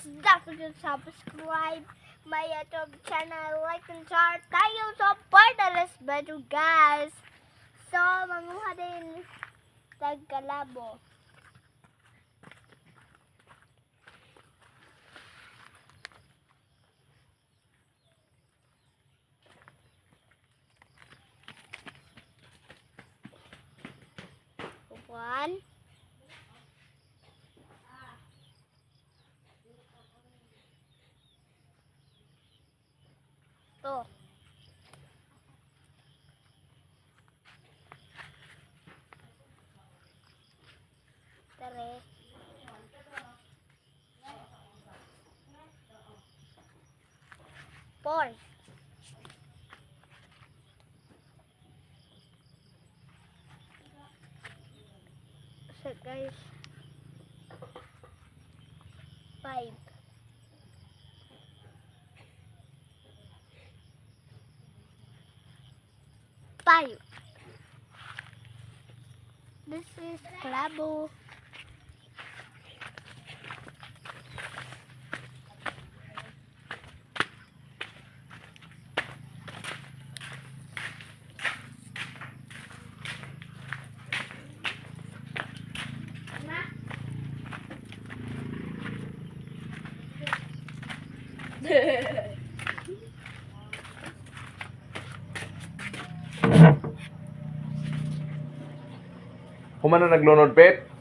Don't forget to subscribe my YouTube channel, like and share. Thank you support this video, guys. So, manguha din tagkalabo. One. Two. Three. Four. So guys, 5. 5. This is clavo. Human na naglunod, Pet.